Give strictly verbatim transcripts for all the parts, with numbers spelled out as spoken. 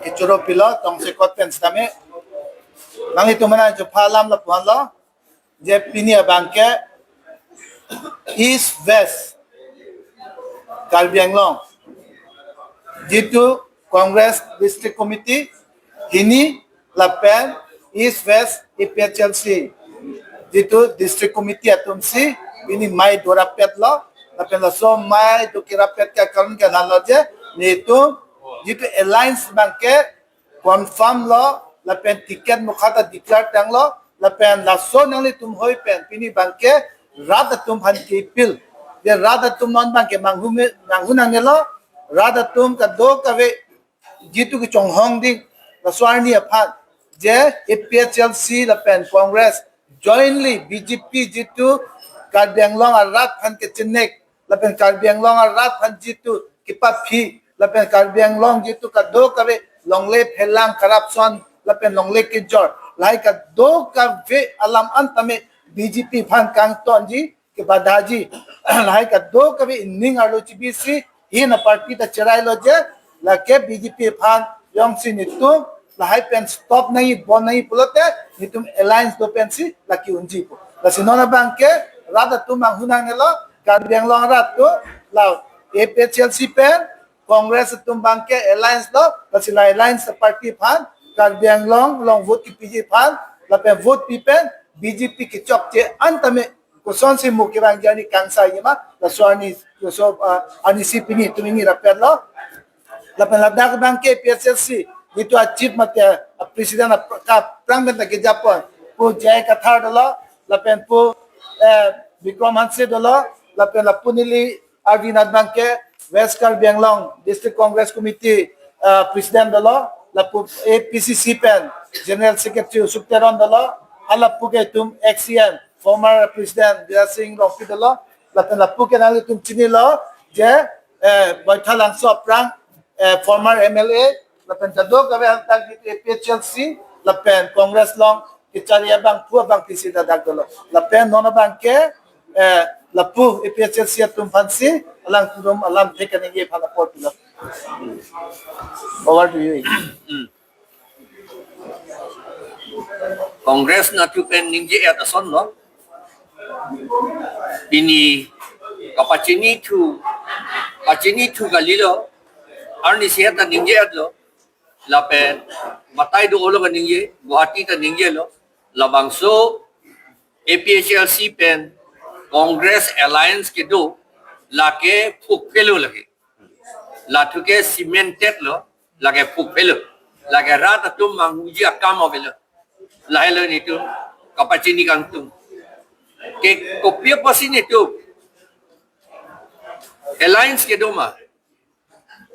Kechoro pilo tongsekot pen sitame. Nanglitum mena chupha alam lapu-an lo. Je pini abangke East West Karbi Anglong, jitu Congress District Committee hini lapen East West A P H L C, jitu District Committee atum si pini mei do rapet lo, lapen laso mei do kerapet ke karon ke nalo je, netum jitu alliance abangke confirm lo, lapen ticket mukha ta declare tanglo, lapen laso nanglitum hoi pen pini abangke rat atum aphan ke appeal. Je rat atum non abangke manghu me, manghu nangnelo, rat atum kadokave jitu kechonghong ding, laso arni aphan, je A P H L C lapen Congress jointly, B J P jitu Karbi Anglong arat aphan kechenek, lapen Karbi Anglong arat aphan jitu kepaphi, lapen Karbi Anglong jitu kadokave longle phelang, corruption lapen longle kejor, lahai kadokave alam an tame B J P aphan kangtonji, kebadhaji, lahai kadokave ining arlo chibisi, hini aparty ta cherai lo je, lake B J P aphan jongsi netum lahai pen stop nangji, bon nangji pulote, netum alliance do pensi lake unji pu. Lasi non abangke rat atum manghu nangnelo, Karbi Anglong rat atum, la A P H L C pen Congress atum abangke alliance lo, lasi la alliance aparty aphan, Karbi Anglong along vote kepiji aphan, lapen vote pi pen B J P kechokche an tame kosonsi mu kevang jani kangsai ma, laso arni, laso, ah, arnisi pini netum ingni rapet lo. Lapen ladak abangke A P H L C, jitu a chief mate a president a pra-, kaprang pen ta kejapon, pu J I Kathar dolo, lapen pu, eh, Bikram Hanse dolo, lapen lapu neli arvinat abangke West Karbi Anglong District Congress Committee, eh, president dolo, lapu A P C C pen General Secretary Usuk Teron dolo, halapu ke itum ex C M, former President Biraj Singh Rongpi dolo, lapen lapu ke nanglitum chinilo je, eh, Baithalangso aphrang, eh, former M L A, lapen kadokave hadak jitu A P H L C lapen Congress along kechari abangphu abang pisi ta dak dolo. Lapen non abangke, eh, lapu A P H L C atum aphansi alangtum alamthe kaningje aphan apor pilo. Over to you. Congress natu pen ningje-et ason lo. Pini kapachinithu, pachinithu kalilo. Arnisi het ta ningje-et lo. Lapen batai do-olo kaningje, Guwahati ta ningjelo. Labangso A P H L C pen Congress alliance kedo, lake phukphelo lake. Lathu ke cemented lo, lake phukphelo. Lake rat atum manghuji akam avelo. Lahelo netum kapachini kangtung. Ke kopi apotsi netum alliance kedo ma?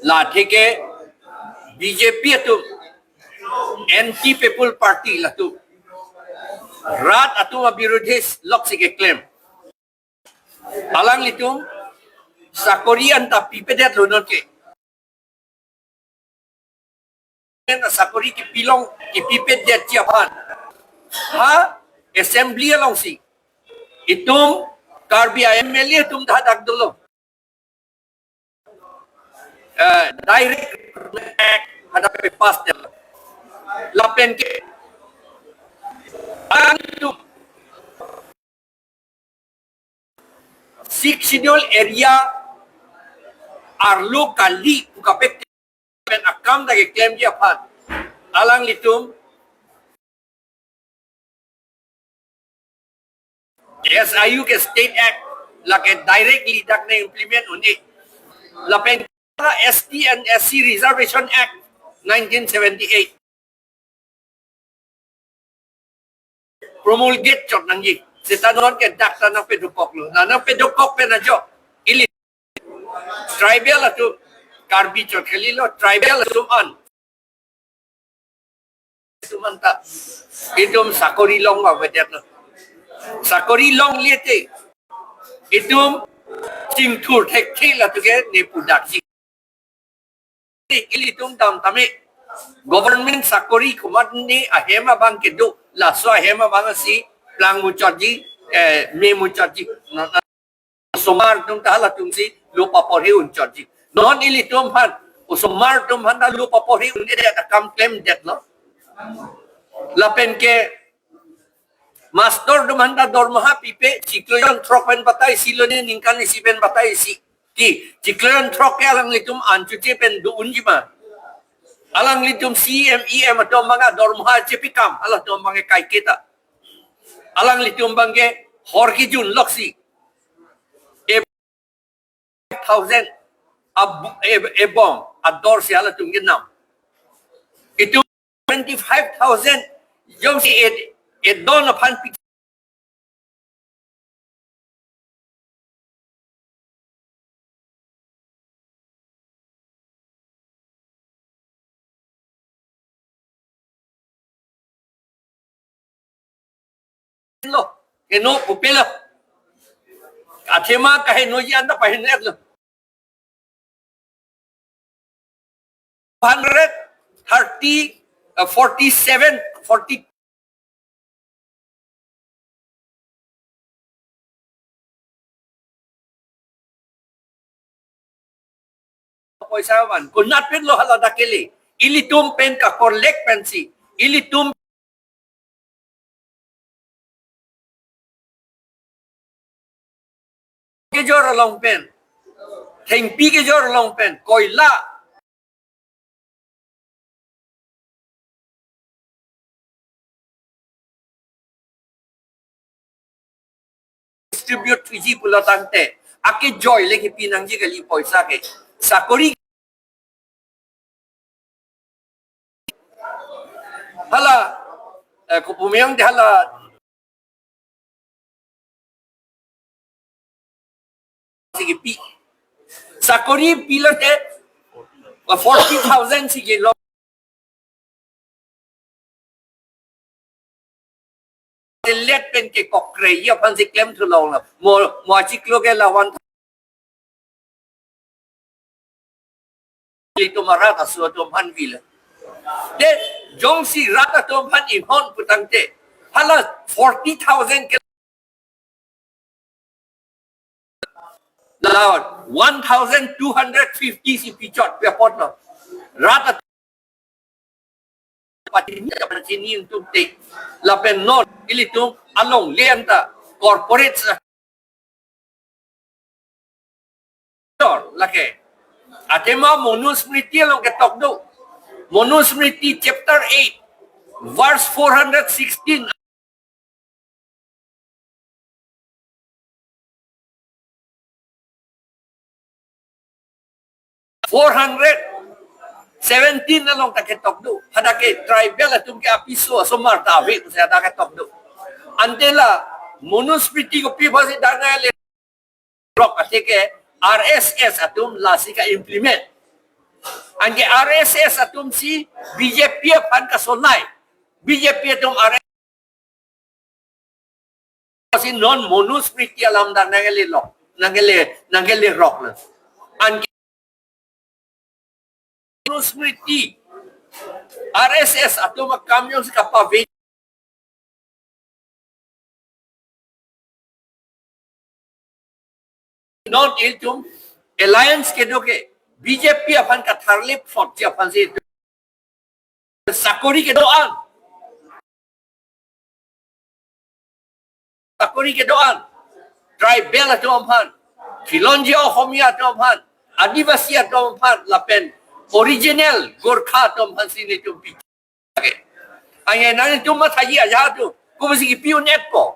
Lathe ke B J P atum, anti people party latum. Rat atum abirodhi loksi keklem. Alanglitum sakori anta pipedetlo nonke. Anta sakori kipilong, kipipedetji aphan, ha assembly alongsi itum Karbi a M L A atum ta hadak dolo. Eh, Direct Recruitment Act hadak pass dolo. Lapen ke alanglitum Sixth Schedule area arlo kali pu kaprek pen akam ta keklemji aphan alanglitum S I U ke State Act lake directly dak nang-implement un-e. Lapen S T and S C Reservation Act nineteen seventy-eight promulgate chot nangji. Seta non ke dak ta nangpedokoklo. Na nangpedokok pen ajo ili tribal atum, Karbi chot kalilo, tribal atum an, atum anta itum sakori long avedet lo. Sakori longle te itum chingthur thekthe, lathu ke ne pudak si. Ilitum dam tame government sakori komatne ahem abang kedo, laso ahem abangsi plang muchotji, eh, me muchotji. Osomar atum ta halatumsi lo paporhe unchotji. Non ilitum aphan Osomar atum aphan ta lo paporhi un-edet akam klemdetlo. Lapen ke master atum aphan ta dormoha pipe, chiklo jon throk pen batai isi lone ningkan isi pen batai isi. Ti, chiklo jon throk ke alanglitum an chuche pen do unji ma. Alanglitum C E M, E M atum abang adormoha chepikam, halatum abang ke kaike ta. Alanglitum abang ke hor kejun loksi. E thousand ab-, e, ebong ador si halatum kenam. Itum twenty-five thousand jongsi e, edon aphan pi- lo, keno pupe lo. Athema kahenoji anta pahenetlo. Hundred thirty, uh, forty-seven, forty. Poisa van, konat pen lo hala dak kele. Ilitum pen ka-collect pensi. Ilitum kejor along pen, thengpi kejor along pen, koila distribute thuji pulo tangte, akejoi le kipi nangji kali poisa ke. Sakori hala, eh, kopumeong de hala. Sige pi. Sakori pilote, forty thousand sige lo. Let pen ke kokre, ya aphan si klemthu longlo. Mo, mo achiklo ke la one. Ilitum arat aso atum aphan vilo. De, jongsi rat atum aphan inghon pu tangte, hala forty thousand ke la one thousand two hundred fifty si pichot pi apotlo. Rat at-, pachini, pachini atum te. Lapen non, ilitum alongle anta corporate sector lake. Athema Manusmriti along ketok do. Manusmriti chapter eight, verse four hundred sixteen. Four hundred seventeen along ta ketok do. Hadak ke tribal atum ke apiso asomar ta ave pusi hadak ketok do. Ante la Manusmriti kopi aphansi dak nangle rok ase ke R S S atum lasi ka-implement. Anke R S S atum si B J P aphan kasolai. B J P atum R S S si non Manusmriti alam dak nangle lok, nangle, nangle rok lo. Anke Manusmriti, R S S atum akam jongsi kapave non ilitum alliance kedo ke B J P aphan katharlip photji aphansi sakori kedo-an. Sakori kedo-an. Tribal atum aphan, Khilonjia Ohomia atum aphan, Adivasi atum aphan, lapen original Gorkha atum aphansi nelitum pi. Okay. Anke nangtum mathaji aja tu. Kopusi kipi un-etpo?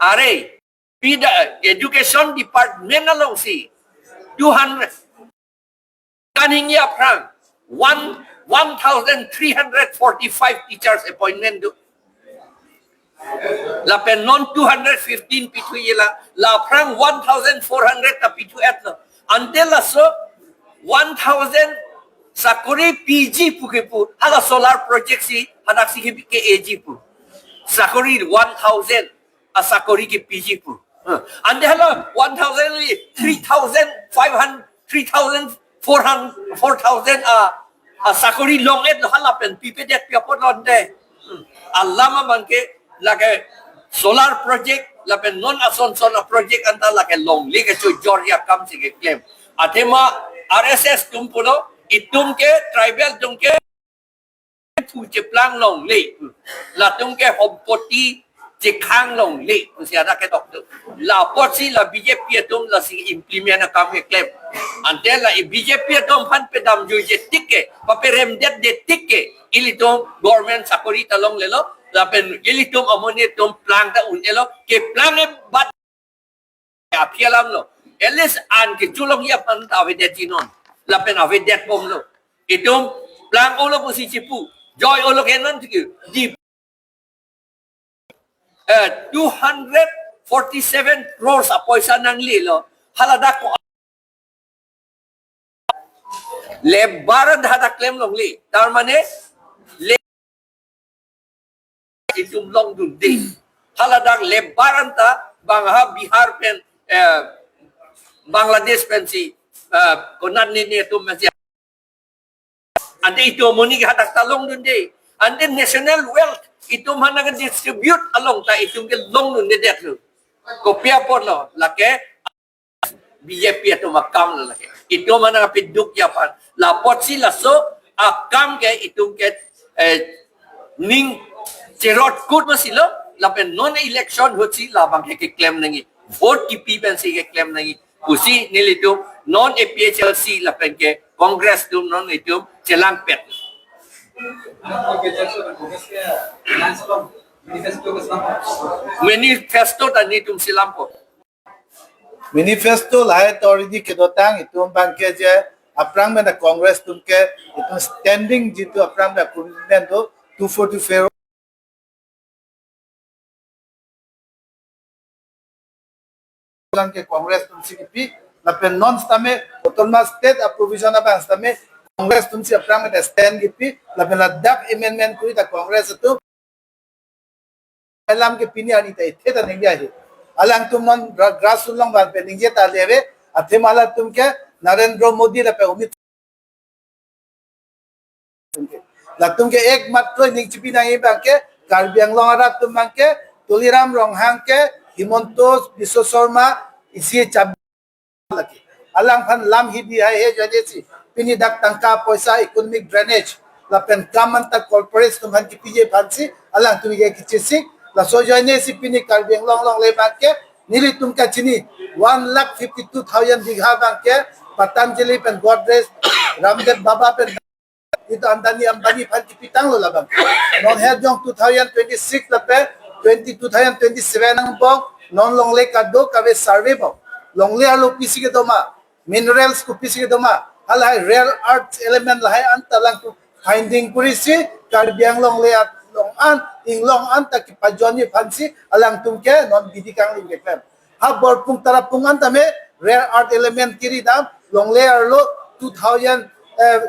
Are, pida education department alongsi two hundred kaningje aphrang one, one thousand three hundred forty-five teachers appointment do. Lapen non two hundred fifteen pithu ila, la aphrang one thousand four hundred ta pithu-etlo. Ante laso one thousand sakori piji pu kepu, hala solar project si, hadak si ke, ke-eji pu. Sakori one thousand asakori kepiji pu. Huh. Ante hala one thousand li three thousand five hundred, three thousand four hundred, four thousand a, asakori long-etlo, hala pen pipedet pi apotlo ante. Hmm. Alam abang ke lake solar project, lapen non ason son a-project anta lake longle kechojorji akam si keklem. Athema R S S atum pulo, Itum ke tribal atum ke phu cheplang longle. Latum ke hompoti chekhang longle pusi hadak ketok atum. La apotsi la B J P atum lasi implement akam keklem. Ante la B J P atum aphan pedamjuije tik ke, paperemdetde tik ke, ilitum government sakori ta longlelo, lapen ilitum amonit atum plang ta un-elo, keplang e bat aphi alam lo. At least an kecholongji aphan ta avedetji non. Lapen avedetbomlo. Itum plang-olo pusi chipu. Joi-olo ke non tiki. Di, eh, two hundred forty-seven crores apoisa nanglelo. Haladak ko lebaran hadak klem longle. Tar mane le itum longdunde. Haladak lebaran ta bang ha Bihar pen, eh, Bangladesh pensi, eh, konat nini atum pensi. Ante itum amonit ke hadak ta longdunde. Ante national wealth itum aphan nang distribute along ta itum ke longdunde detlo. Kopi apotlo, lake B J P atum akam lo lake. Itum aphan nangpidukji aphan. La apotsi laso akam ke itum ke, eh, ning cherot kut masilo, lapen non election ahutsi labang ke keklem nangji. Vote kipi pensi keklem nangji. Pusi nelitum non A P H L C lapen ke Congress atum non itum chelangpet. Manifesto ta netum selampo. Manifesto lahai authority kedotang itum abang ke je aphrang mena Congress atum ke itum standing jitu aphrang mena commitment do two forty-four lang ke Congress atumsi kipi, lapen non setame autonomous state a-provision abang setame Congress atumsi aphrang mena stand kipi, lapen ladak amendment kuri ta Congress atum alam ke pini arni ta ithe ta nengdi ahi. Alangtum non gra-, grassroots along abang pen ningje ta leve, athema latum ke Narendra Modi lapen Amit latum ke ekmatro ning chipi nangji abang ke Karbi Anglong arat atum abang ke Tuliram Ronghang ke Himanta Biswa Sarma isi chab lake. Alangphan lam hidi hai he jane si pini dak tangka poisa economic drainage lapen kam anta corporate atum aphan kipiji aphansi alangtum ke kechesik, laso jane si pini Karbi Anglong alongle abang ke nelitum kachini one lakh fifty-two thousand bigha abang ke Patanjali pen Godrej, Ramdev Baba pen itu Adani Ambani aphan kipitanglo labang. Non herjong two thousand twenty-six lapen twenty, two thousand twenty-seven angbong non longle kadokave survey bom. Longle arlo kopisi kedo ma, minerals kopisi kedo ma, halahai rare earth element lahai anta alangtum finding kurisi Karbi Anglong longle along an, inglong anta kepajonji aphansi alangtum ke non bidi kanglim keklem. Ha Borpung Tarapung anta me rare earth element kiri dam, longle arlo two thousand, eh,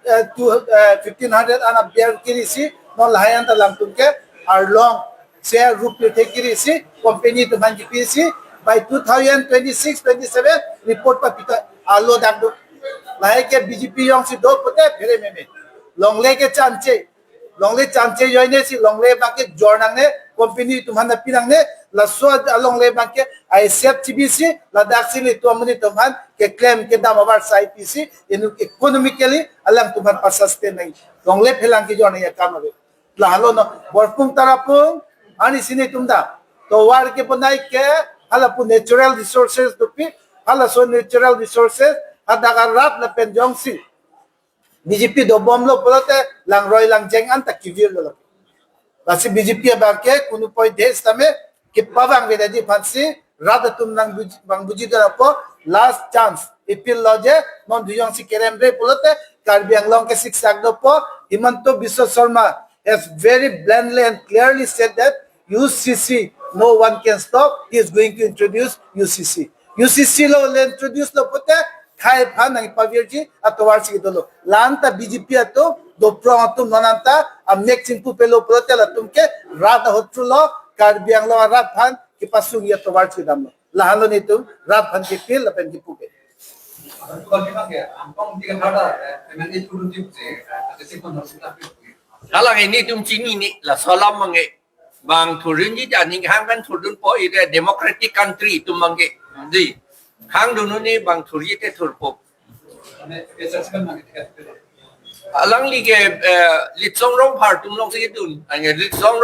eh, two, eh, fifteen hundred an aber kirisi, non lahai anta alangtum ke arlong share rup pirthe kirisi, company atum aphan kipisi, by two thousand twenty-six twenty-seven report papita arlo dak do. Lahai ke B J P jongsi do pute phere meme. Longle ke chanche. Longle chanche joine si longle abang ke jor nangne, company atum aphan pi nangne, laso alongle abang ke I S F chibisi, ladak si nelitum amonit atum aphan keklem kedam avarsai pisi, inut economically alangtum aphan pa-sustain nang. Longle phelang kejor nangji akam ave. Lahelo non, Borpung Tarapung, ani si nelitum dam. Tovar kebonai ke, halapu natural resources dopi, halaso natural resources, hadak arat lapen jongsi B J P dobomlo pulote langroi langjeng anta kevirlo. Lasi B J P abang ke kunu poi des tame kepavang avedetji aphansi rat atum nangbuji, bang buji darapo last chance. Appeal lo je non dujongsi keremre pulote Karbi Anglong ke siksak dopo. Himanta Biswa Sarma has very bluntly and clearly said that U C C, no one can stop. He is going to introduce U C C. U C C lo le introduce lo pute khai aphan nangpavirji atovar si dolo. La anta B J P atum, doprong atum non anta amek chingpu pelo pulote latum ke rat ahut thulo, Karbi Anglong arat aphan kepasungji atovar si damlo. Lahelo nelitum rat aphan ke appeal lapen kepu ke. Halang nelitum chinine, laso alam abang ke bang thurdunji ta aning hang kan thurdunpo, ite democratic country atum abang ke. Di. Hangdun un-e bang thurji te thurpo. Alangli ke, eh, Litsong Rongphar atum alongsi kedun. Anke Litsong